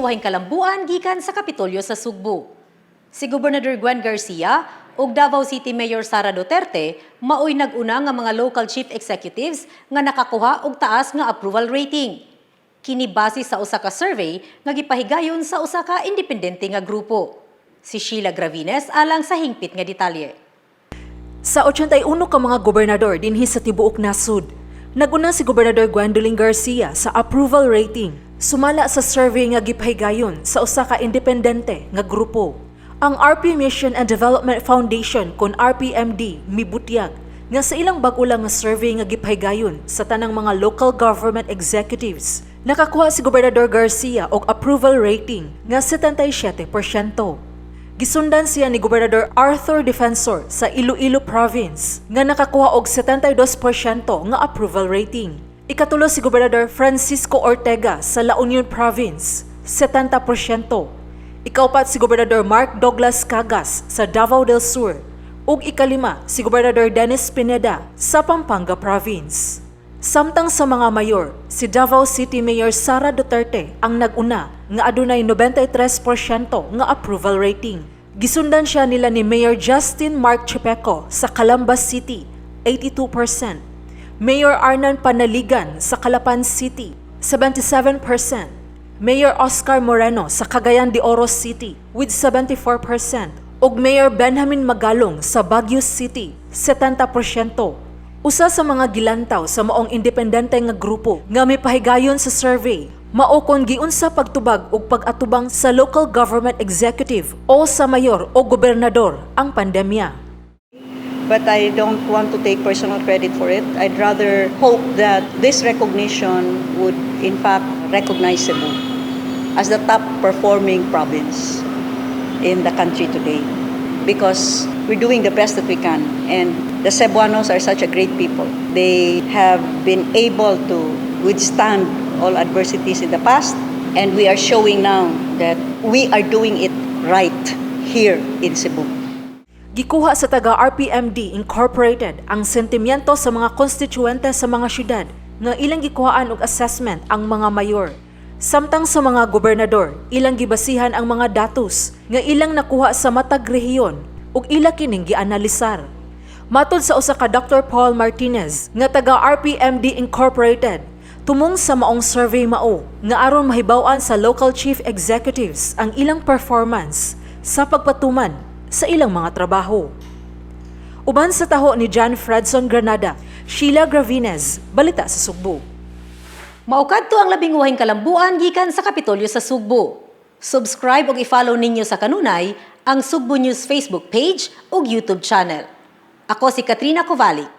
1 wahing kalambuan gikan sa Kapitolyo sa Sugbo. Si Gobernador Gwen Garcia ug Davao City Mayor Sara Duterte maoy nag-una nga mga local chief executives nga nakakuha og taas nga approval rating. Kini base sa usa ka survey nga gipahigayon sa usa ka independente nga grupo. Si Sheila Gravines alang sa hingpit nga detalye. Sa 81 ka mga gobernador dinhi sa tibuok nasud, naguna si Gobernador Gwendolyn Garcia sa approval rating sumala sa survey nga gipahigayon sa usa ka independente nga grupo. Ang RP Mission and Development Foundation kon RPMD mibutyag nga sa ilang bag-o lang nga survey nga gipahigayon sa tanang mga local government executives, nakakuha si Gobernador Garcia og approval rating nga 77%. Gisundan siya ni Gobernador Arthur Defensor sa Iloilo Province nga nakakuha og 72% nga approval rating. Ikatulo si Gobernador Francisco Ortega sa La Union Province, 70%. Ikaupat si Gobernador Mark Douglas Cagas sa Davao del Sur ug ikalima si Gobernador Dennis Pineda sa Pampanga Province. Samtang sa mga mayor, si Davao City Mayor Sara Duterte ang nag-una nga adunay 93% nga approval rating. Gisundan siya nila ni Mayor Justin Mark Chipeco sa Calamba City, 82%. Mayor Arnan Panaligan sa Calapan City, 77%. Mayor Oscar Moreno sa Cagayan de Oro City with 74% ug Mayor Benjamin Magalong sa Baguio City, 70%. Usa sa mga gilantaw sa maong independente nga grupo nga mipahigayon sa survey mao kon giunsa pagtubag ug pag-atubang sa local government executive o sa mayor o gobernador ang pandemya. But I don't want to take personal credit for it. I'd rather hope that this recognition would, in fact, recognize Cebu as the top performing province in the country today because we're doing the best that we can. And the Cebuanos are such a great people. They have been able to withstand all adversities in the past, and we are showing now that we are doing it right here in Cebu. Gikuha sa taga RPMD Incorporated ang sentimiento sa mga konstituente sa mga syudad nga ilang gikuhaan og assessment ang mga mayor. Samtang sa mga gobernador, ilang gibasihan ang mga datos nga ilang nakuha sa matag rehiyon ug ila kining gianalisar. Matod sa usa ka Dr. Paul Martinez nga taga RPMD Incorporated, tumong sa maong survey mao nga aron mahibaw-an sa local chief executives ang ilang performance sa pagpatuman sa ilang mga trabaho. Uban sa taho ni John Fredson Granada, Sheila Gravines, Balita sa Sugbo. Mao kadto ang 11 wahing kalambuan gikan sa Kapitolyo sa Sugbo. Subscribe ug i-follow ninyo sa kanunay ang Sugbo News Facebook page ug YouTube channel. Ako si Katrina Kovalik.